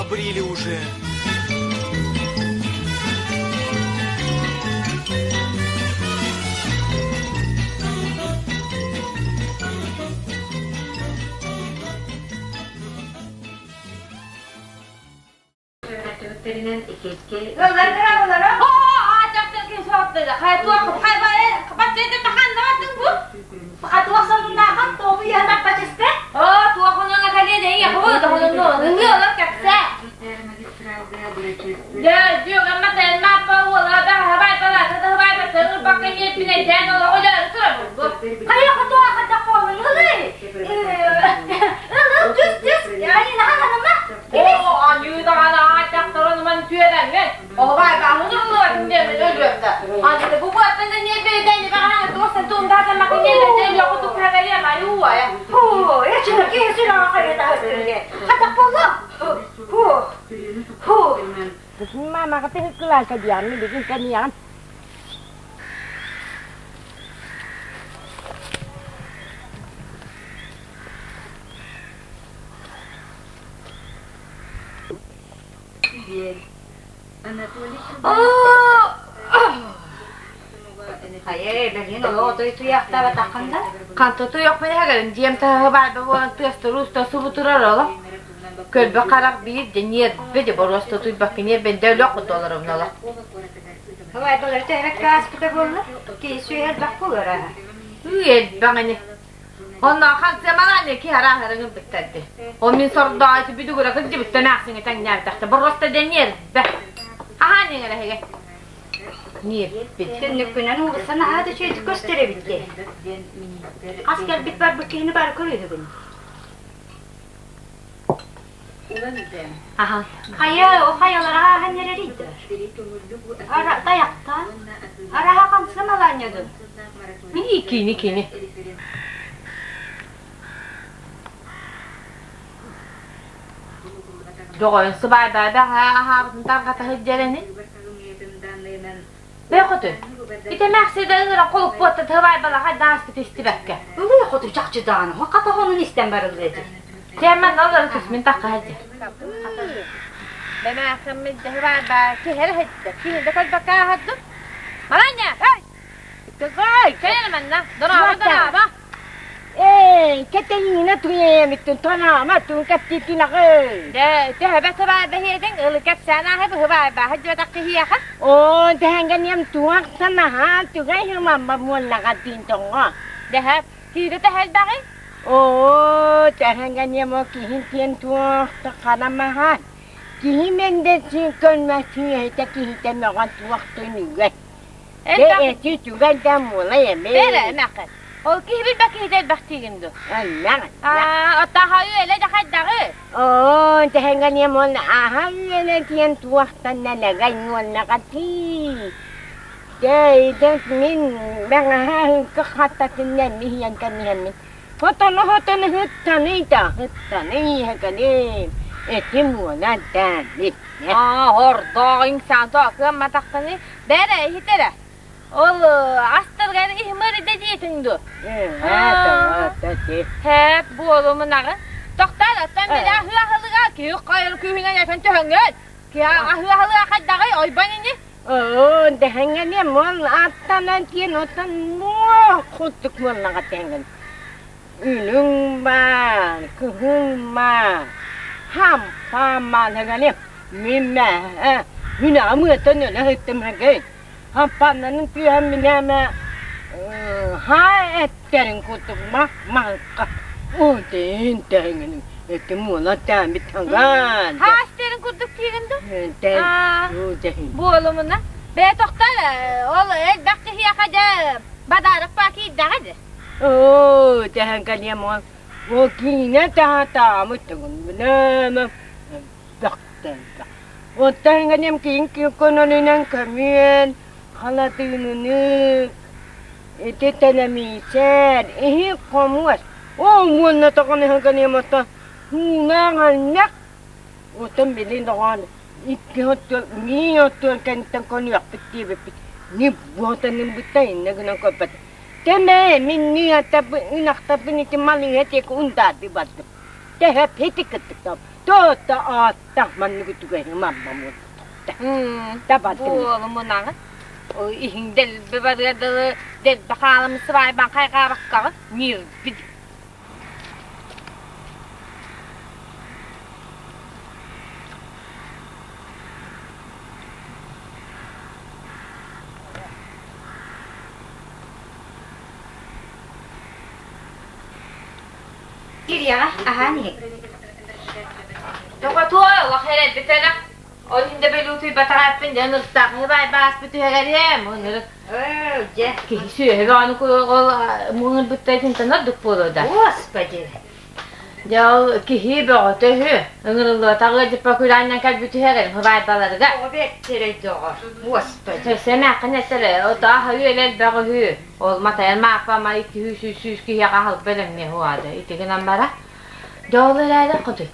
Побрили уже. Хантатыйахпын дьиэм таһа баарда буолан тыастар-уустар субутурар оло. Көлбө харах биир да ньиэрбэ де боруоста туйбакка ньиэрбэндэ өлөх долларымна олох. Хавайдалар төһөбөккө ааспыта буолла? Киһи сүөһэ элбэх буолар аһа. Ыы элбэх ини. Онно хансыамалаан ки харааһырыҥ ылбыттарды. Ол мин сордоо ити бүдүгүрэ кырдьыбыттан аахсыҥы тэҥнээбитэхтэ боруоста да ньиэрбэ. Аһаан иҥэрэһигэ. Ньиэрбит. Түннүккүнэн уулусса наһаа да үчүгэйдик көстөр эбит дии. Хас кэлбит барбыт киһини бары көрүөһүгүн. Аха. Хайа, о хайалара ааһан эрэрий да? Ара тайахтан? Араха хамсы малаанньадын? Мини кини кини. Доҕорун сыбаайбаа бэҕэһээ аһаабытын тарҕата сылдьар ини. Бэйхотун, ити эмээхсиэ да ыҥыран холуппуотта сыбаайбалаҕа дааспыт истибэккэ. Ылыы хоту чахчы даҕаны, хата хонун истэн барыллыа дии. Тиэмэн олору түс мин тахха сылдьар. Бэмээхсиммит сыбаайба киһи сылдьар. Киһи да көрбөккө ааһардым. Маня, эй! Тыгай! Кэлэн манна. Дорообо, дорообо. Ээ, кэтэниинэ туйаамиттын тонаама туун кэптиитинаҕы. Дэ, төһөбө сыбаайба иһиэтиҥ, ылы кэпсээн ааһы быһыбаайбааһы дьуотах киһиэхэ. Оо, тэһэнгэниэм туох санаһаан түгэй хымамма муоннаҕа тиин тоҥҥо. Дэһэ, киири тэһэлбэҕи? Оо, тэһэнгэниэм о киһин тиэн туох таханамаһаан. Киһи мэндэсин көнмөсүөһүтэ киһитэ мөҕөн туох түнүгэр. Дэ эти түгэн да муолай эмэ. Бэрэ эмэххин. Ол киһи билбэт киһитэ элбэх диигин дуу? Элбэх. Аа, оттааха үөлэ да хайдаҕы? Оо, тэһэҥҥэниэм уон аһа үөлэ диэн туохтан нэлэгэй уоннаҕатыы. Дэ мин бэҕэһээ ыҥкы хаттатынна миһийэн кэмиһэммин. Хотону хотону ыттаный да ыттаный иһэкэлим. Этим уона дээммит. Аа, ордоох иҥсаан тоо кыамматаххыный. Бэрэ иһитэрэ. Ол астаргар иһмыр диэтиҥ дуо? Хэп буолумунаҕын. Тохтоор, оттон били аһыы-аһылыга киһи хайыр күүһүнэн этэн төһөҥҥүн. Киһи аһыы-аһылыга хайдаҕый ойбон ини? Оо, дэһэҥҥэниэ муол аттанан тиэн оттон муох курдук муоллаҕа тэҥҥин. Үлүҥ баар, кыһыҥ баар, хампаан маалыгалиэм, мин мээһэ, хүнэҕим ыатан өлө сыттым хэгэй. Хампааннанын түһэн минээмэ хаа эттерин курдук мах маһыкка уутин тэһиҥин этим уола тээмит хагаан Хаастерин курдук тиигин ду? Буолумуна. Бээ тохтор ол элбэх киһиэхэ дьэ бадаарык баа киирдэҕэ дьэ. Оо, тэһэн кэлиэм ол ол киинэ таһаатаамыт тугун билэмэ бөхтөлбөх. Оттон кэлиэм киин көнөлүнэн көмүөл, халадыыныны, ити тэлэмиисэр, иһи хомуос. Оо, уонна тоҕон иһэн кэлиэм оттон һуунаах Оттон билин доҕоон икки оттон миин оттон кэнниттэн конуохпут диэбиппит. Не буотанымбытта иннэ гынан көрбөт. Тэмэ мин ынахтарбын ити малыыһа тиэки ундаарды бардым. Тэһэ пети кыттыктам. То-то ааттах манныгы түгэни мамма буолбута. Табатын. Буолумунаҕын. Иһиҥ дэлби барыар дылы дэлби хаалым сыбаайбан хайҕаабаккаҕын ньирбит. Кириэҕэ аһаан иһин. Тоҕотуой олох эрэлбитэлэх. Ол иһин да бөлүүтүйбатаҕаппын дьэ ынырыктаах баай бааспыт түһэгэриэм ынырык. Ээ, дьэ. Киһи сүөһү бөҕөнү ол муҥырбытта итинтэн ордук буолуо да. Господи. Дьэ ол киһи бөҕөтө үһү. Ыҥырыллыбатах ыалдьыппа күрээннэн кэлбит түһэрин хыбаайбаларыгар. Оҕо бэртэрэй доҕор. Господи. Өссө эмээххин этэрэ, отоох үөлэ элбэх үһү. Ол матайан мааппа ма 200 сүүс киһиэхэ аһылык бэлэмниэ уһаада. Ити гынан бара. Дьэ ол эрээри хотуй.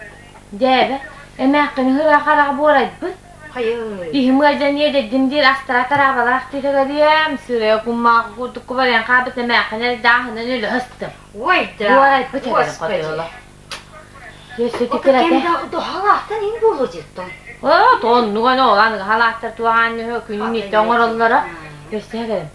Дьээбэ, эмээххин ыһыра хараҕа буорайбыт. Хайыы. Иһим ыалдьан иэдэйдим диир астара тараабалаах титэгэриэм, сырыа кумаах курдук кубарыйан хаалбыт эмээххин эрдээхинэн өлө сыстым. Ой да. Буорайбыт эбэрин Господи. хотуйула. Өссө Ото тикирэтэ. кэмдэ халаахтан ин буолуо диэттон. Оо, тооннуган оҕолан халаахтар туоҕаанньыһы күнүн иттэ оҥороллоро. Өссө эбэрим.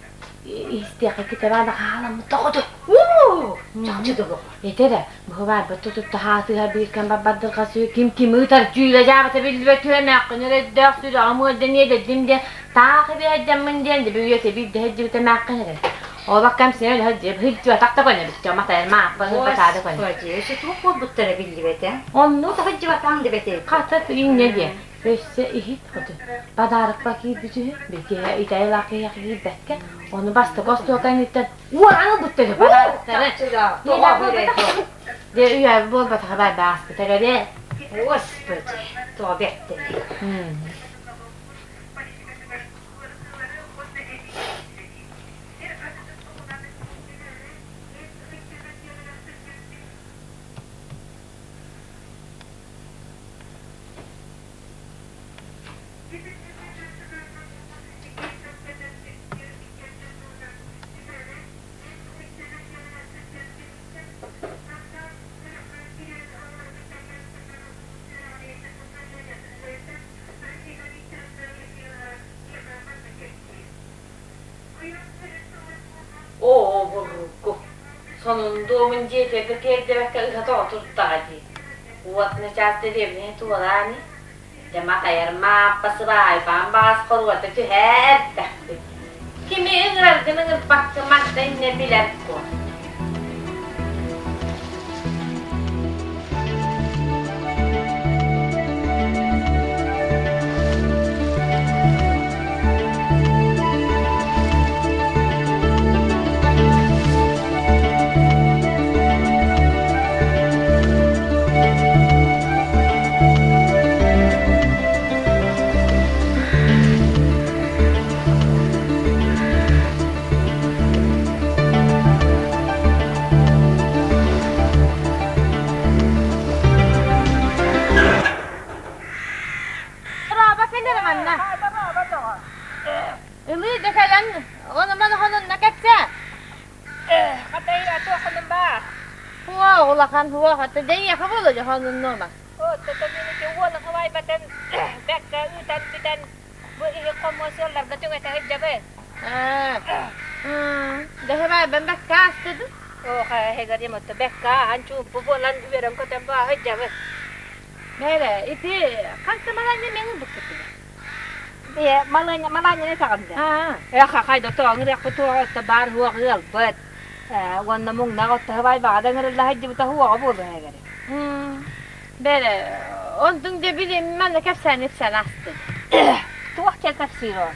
Истиэххэ китэбаана хааламмыт тоҕото. Уу, чахчы да доҕор. Этэ эрэ, быһыбаарбыт тутутта хаатыһа биир кэм барбардырҕа сү ким ким ыытар дьүүлэ дьаабата биллибэт түһэмээххин эрэрдээх сүрэҕим ыалдьан иэдэйдим диэн таах ибиһэйдэммин диэн дебүйүөтэ биирдэ сылдьыбыта эмээххин эрэ. Олох кэмсинэ өлө сылдьып сылдьыбатах да көнөбүттэ матайар мааппа ылбатаада көнө. Господи, өссө туох буолбуттара биллибэтэ. Оннук Сылдьыбатаҥ дибэтэ. хата инньэ диэ. Өссө иһит хоту. Подарокпа киирбит үһү. Бикиһэ итайлаах киһиэхэ киирбэккэ, ону бастакы остуолка инниттэн уоран ылбыттар үһү подароктары. Тоҕо хүрэ Дьэ үйэ буолбатаҕа бай бааспыта кэлэ. Господи, тоҕо бэртэн. Оо, бургу, сонун дуомун дьиэтигэр тиэрдибэккэ ыһа-тоҕо турдаҕа дии. Уот начаас дэриэбинэни туораан Дьэ матайар Мааппа сыбаайбаан баҕас хоруота түһэ эрдэхпит. Кими ыҥыраргын ыҥырбакка манна иннэ билэр буол. Раба кэлэр манна. Ылыы да кэлэн, онуман хонунна кэпсээ. Хатайра туоххунум баа? Хуа улахан хуа хата дэйиэхэ буолуо дьэ хонуннуома. Оттотоммунути уола хабайбатын бэккэ ыытан бүтэн бу иһи хомуо сыалларга түҥэтэ сылдьабын. Дэһэбай бэккэ аастыдын? Оо, эһэгэриим отто бэккэ ааһан чуумпу буолан үөрэн көтөн баа сылдьабын. Мээрэ, ити ханта маланьа меңи буккутуга? Бе маланьа маланьаны таҕынды. Эх, хайда тоҕоҥ туоҕа отто баар хуох ыалбыт. Уонна муҥнаах отто хабай баҕада ыҥырылла сылдьыбыта хуоҕа буолуо эһэгэри. Бэрэ, онтуҥ дьэ билим манна кэпсээн ипсээн астын. Туох диэн кэпсиир ол?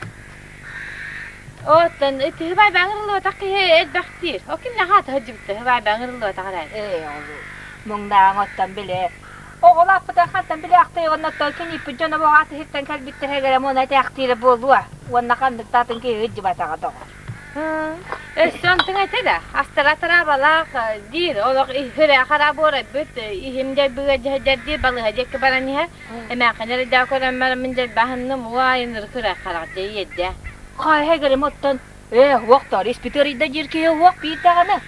Оттон ити хыбай баҥырыллыбатах киһи элбэхтиир. О кимнээх аата сылдьыбыта хыбай баҥырыллыбатах эрээри. Ээ, ол муҥнааҕыҥ оттон билэ. Оҕолоохпутун хантан билээхтэй уонна оттон кинииппит дьоно буоҕаат иһиттэн кэлбиттэр эгэрэ муна этээхтиирэ буолуо уонна ханнык да атын киһи ыдьыбатаҕа доҕор. Өссө онтуҥ этэ да, астара тараабалаах диир, олох иһирэ хараа буорайбыт, иһим дьайбыга дьэһдэр диир, балыһа диэки баран иһэр. Эмээххин эрдээх көрөн бараммын дьайбаһынным, уай ынырык кыра харах дьэ иэддэ. Хайа эгэрим оттон ээ уохтар испит ыарыйда диир киһи уох биир даҕаны.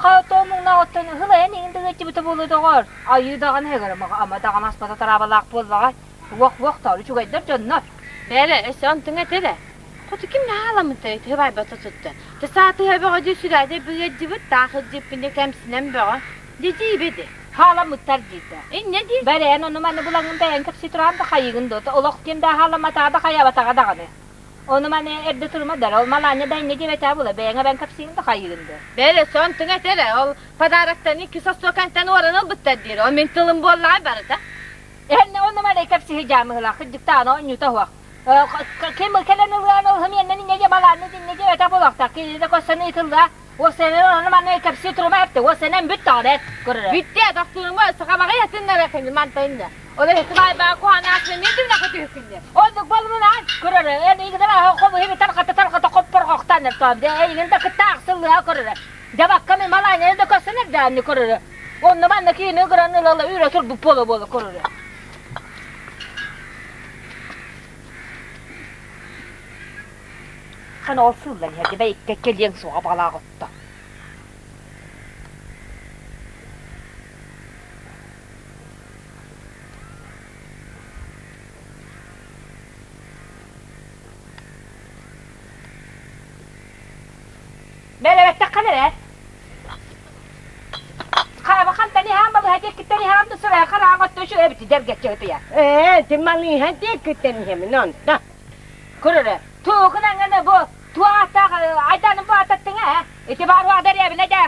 Хаотоо муҥнаҕыттан ыһылайан иҥин дыгыаччыбыта буолуо доҕор. Айыы даҕаны эһигэр ама даҕаны аспата тараабалаах буоллаҕай. Уох-уох таал үчүгэйдэр дьоннор. Бээрэ, өссө онтуҥ этэ эрэ. Хоту ким наһааламмытай тыһыбайбата тутта. Те саатыһа бөҕө дии сүрээдэй быгыаддьыбыт, таах илдьиппинэ кэмсинэн бөҕө. Дьидьиибэ ди. Хааламмыттар диэтэ. Инньэ дии. Бэрээн ону маны булаҥын бэйэҥ кэпсии туран да хайыгын дуо? Олох ким да халаматаҕа да хайабатаҕа даҕаны. Ону маны эрдэ турума да ол малаанньа да инньэ диэбэтэ була бэйэҥ эбэн кэпсиигин да хайыгын дуо? Бээрэ, сонтуҥ этэ эрэ, ол подароктан икки состуокантан уоран ылбыттар диир. Ол мин тылым буоллаҕай барыта. Эһэнне онно маны кэпсиһи дьаамыһылаах кырдьыктаана онньута суох. Ким кэлэн ылыан ылһым иэннэн инньэ дьэ балаанны инньэ диэбэтэ буолуохтаах. Кини да көссөн ыытылла. Уосэнэн ону маны кэпсии турума эптэ. Уосэнэн бүт даҕаны эт көрөрө. Бүттэ, тохтурума сахабаҕы ятыннара кини мантайынна. Ол эһи сыбайбаа куһанаахны мин димна көтүһүкүнне. Оннук болмунаан көрөрө. Эн игинер аһы хобу тархата тархата хоппор хохтан эртоом. Де эйигин да кытта ахсыллыа көрөрө. Дьабакка мен малаанньаны да көссөн эрдээнни көрөрө. Онно манна киини ыгыран ылала үрэ турбут буола буола көрөрө. Хан ол сыллан иһэрди бэйиккэ кэлиэҥ суоҕа балаах отто. Бэлэбэттэххин эрэ. Хараба хантан иһаан балыһа диэккиттэн иһаан да сырайа хараан отто үчүгэй эбити дэргэччи ытыйа. Ээ, ти малыһа диэккиттэн иһэмин онто. Көрөрө. Туохун аңаны бу туох ааттаах айданым бу аататтыҥа ээ. Ити баар уох дэриэбинэ дэ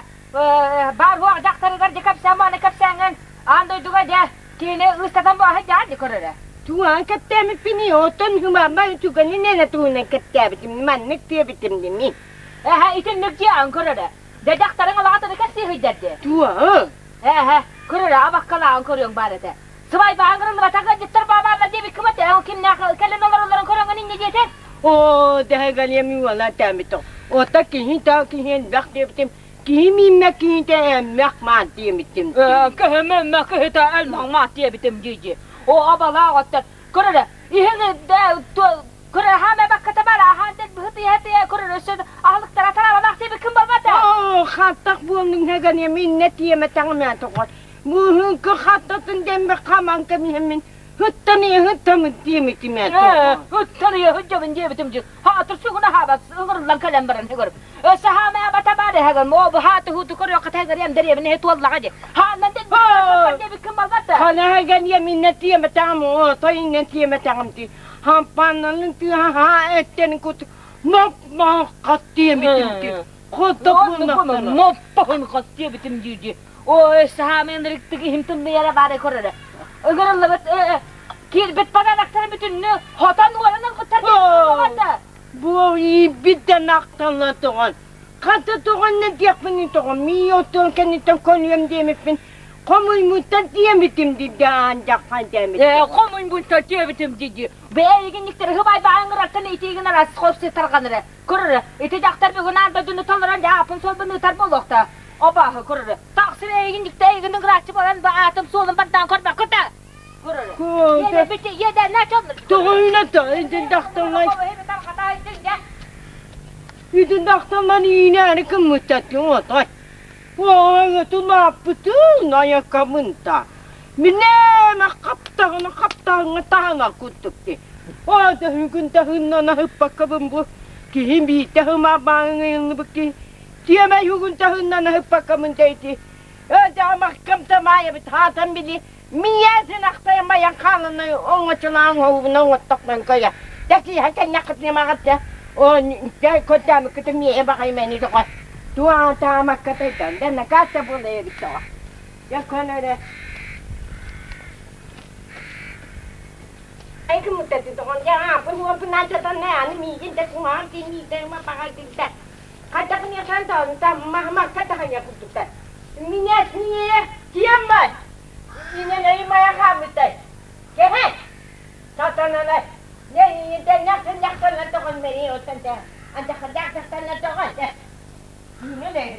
баар уох дьахтарыгар дьэ кэпсээн буаны кэпсээҥҥин аан дойдуга дьэ киини ыыстатан бу аһы дьаан көрөрө. Туган кэптээбиппиний, оттон хымаама үтүгэнин эрэ туһунан кэптээбитим, маннык диэбитим дими. Эһэ итинник дьиэҕин көрөрө. Дьэ дьахтарыҥ алаҕатыны кэпсии дии. Туа? Эһэ көрөрө абаккалааҕын көрүөҥ баар этэ. Сыбайбаан кырыллыбатах ыалдьыттар баабааллар диэбикким этэ, ол кимнээх кэлэн олороллорун көрөҥҥүн инньэ диэтэ. Оо, дэһэгэлиэм уола тэмитэ. Ота киһи та киһи элбэх диэбитим. Киһи мииммэ киһитэ эммэх маат диэбитим. Көһөмө киһитэ элбэх маат диэбитим дии-дии. О, абалаах оттон. Көрөрө, иһин көрөрө хаама бакката бар, ахан дэл быһыт иһэ көрөрө өссө аһылыктара тарабалаах диэбиккин болбата. Оо, хаттах буолнуҥ һэгэниэм иннэ тиэмэ таҥымаа тоҕор. Быһыҥкы хаттатын дэммэ хаман кэмиһэммин Ыттан ыһыттамыт диэмитим ээ. Ыттан ыһыддьабын диэбитим дии. Хаатыр сугуна хаабат ыҥырыллан кэлэн баран көрүм. Өссө хаамаа бата баар эһэгэр мо бу хааты хууту көрүөххэ тэһэгэр дэриэбин эһи туоллаҕа дии. Хааннан диэбиккин балбата. Ханаһаган минне тиэмэтаҕым оо тойиннен тиэмэтаҕым дии. Хампааннанын тыаһа хаа эттен кут моп моп диэмитим дии. Хотто буолнахтара. Моппоһун хат диэбитим дии дии. Ой, саамын ырыктык иһим тымныйара баары көрөрө. Ыгырыллыбыт киирбит подароктары бүтүннүү хотон уоран ылбыттар диэн Бу иибит да нахталла тоҕон. Хата тоҕон не диэхпин тоҕон. Мии оттон кэнниттэн көнүөм диэмиппин. Хомуймуттан диэмитим диде аан дьаххан диэмитим. Э, хомуймуттан диэбитим диди. Бэйигинниктери хыбай бааңырартан итиигин арас хос тарҕаныры. Көрөрө, ити дьахтар бүгүн аан дойдуну толорон дьаапын суолбун ыытар буолуохта. Абааһы көрөрө. Тахсыр эйигин дьикти эйигин ыҥырааччы буолан бу аатым суолун бардаан көрбөккүт да. Көрөрө. Йеде бити йеде на чоннор. Тоҕуйна та идин дахталлан идин дахталлан иинээри кыммыттаттын отой. Оҥо тулааппытын айаккабын та. Минээмэ хаптаҕына хаптаҕыҥа таһына курдук ди. Ода хүгүн таһыннана ыппаккабын бу киһи биирдэ хымаабааҥыйыллыбыт киһи Тиэмэ үгүн таһыннан ыһыппаккамын дэйти. Өөдөҕөмахкам тамаайабыт хаатан били миэсин ахтайан байан хааланай оҥочолоон оһугуна оҥоттохпун көйө. Такиһа кэннэххитинэ маҕатта о көрдөмүккүтүн миэһэ баҕайымэни тоҕо туаан таамакка тайдан да накаата буола эбит тоҕо. Яккон өрө Айкымыттаты тоҕон я апын уопун ачатан аны миигин да кумаан тиниитэ ма баҕайдыгда Хайдах та маһмакка таханьа курдуктар. Меня не тиэммэ. Инен моя хамытай. Кэһэ. Сатанана. Не не нахтан нахтан тоҕон мери оттан та. Анда хадах тахтан тоҕон. Инен